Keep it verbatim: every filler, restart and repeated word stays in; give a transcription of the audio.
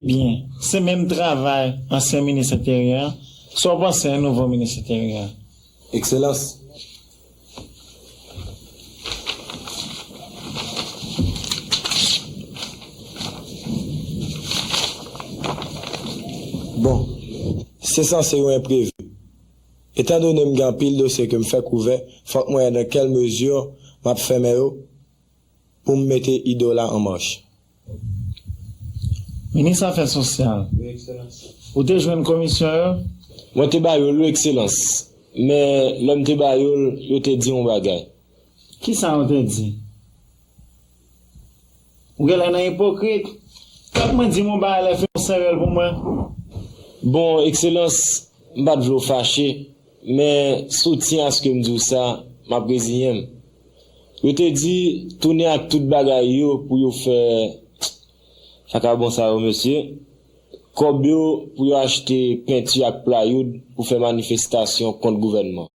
byen. Se menm travay ansyen minis enteryè. Sa w panse, nouvo minis enteryè? Ekselans. Bon, se sanse yon enprevi. Etandone m gen anpil dosye ke m fèk ouvè, fòk m wè nan kèl mezi m ap fèmen yo pou m mete Idola an mach. Minis Afè Sosyal, ou te jwenn komisyon yo? Mwen te ba yo l, wi, Ekselans. Men, lè m te ba yo l, yo te di yon bagay. Kisa yo te di? Ou genlè nan ipokrit. Tank mwen di m yon bagay lè fè yon sèvèl pou mwen. Bon, Ekselans, m pa t vle w fache, men si w tyen aske m di w sa, m ap reziyen m. Yo te di, tounen ak tout bagay yo pou yo fè vakabon sa yo, mesye. Kòb yo pou yo achte penti ak playoud pou fè manifestasyon kont gouvènman.